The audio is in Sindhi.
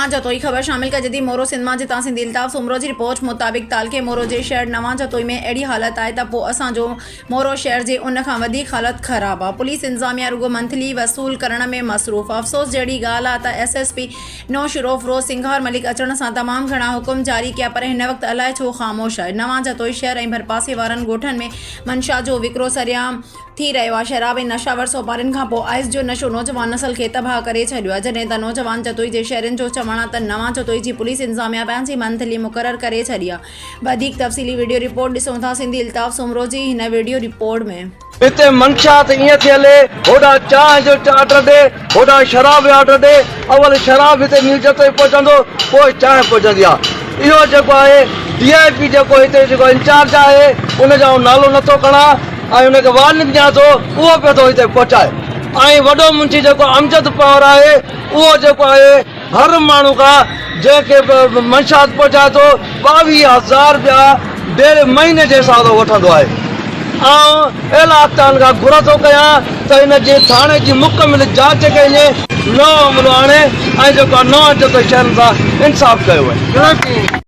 نوان جتوئي خبر شامل ڪجي ٿي مورو سنڌ مان جتان سنڌي الطاف سومرو جي رپورٽ مطابق تعلقي مورو جي شهر نوان جتوئي ۾ اهڙي حالت آهي ته پوء اسان جو مورو شهر جي ان کان وڌيڪ حالت خراب آ پوليس انتظاميا رڳو منٿلي وصول ڪرڻ ۾ مصروف آ افسوس جهڙي ڳالهه آ ته S S P Naushahro Feroze Singhar Malik اچڻ سان تمام گهڻا حڪم جاري ڪيا پر هن وقت الائي ڇو خاموش آهي نوان جتوئي شهر ۽ ڀرپاسي وارن ڳوٺن ۾ منشيات جو وڪرو سرعام ٿي رهيو آهي، شراب ۽ نشاور سوپارين کان پوء آئس جو نشو نوجوان نسل کي تباهه ڪري ڇڏيو آهي، جڏهن ته نوجوان جتوئي جي شهرين جو چوڻ آهي ته نوان جتوئي جي پوليس انتظاميا پنهنجي منٿلي مقرر ڪري ڇڏي آهي، وڌيڪ تفصيلي وڊيو رپورٽ ڏسون ٿا سنڌي الطاف سومرو جي هن وڊيو رپورٽ ۾. هتي منشيات ائين ٿي هلي، هوڏانهن چانهه جو آرڊر ڏي، هوڏانهن شراب جو آرڊر ڏي، اول شراب هتي مير جتوئي پهچندو، پوء چانهه پهچندي آهي. اهو جيڪو آهي ڊي I پي جيڪو هتي جيڪو انچارج آهي، ان جو آئون نالو نٿو کڻان، ۽ ان کي وارننگ ڏيان ٿو اهو پيو ٿو هتي پهچائي ۽ وڏو منشي جيڪو امجد پنهور آهي اهو جيڪو آهي هر ماڻهو کان جنهن کي به منشيات پهچائي ٿو 22 هزار رپيا ڊيلي مهيني جي حساب سان وٺندو آهي آئون اعليٰ اختيارن کان گهر ٿو ڪيان ته ان جي ٿاڻي جي مڪمل جاچ ڪئي وڃي نئون عملو آڻي ۽ جيڪو آهي نوان جتوئي شهرن سان انصاف ڪيو وڃي.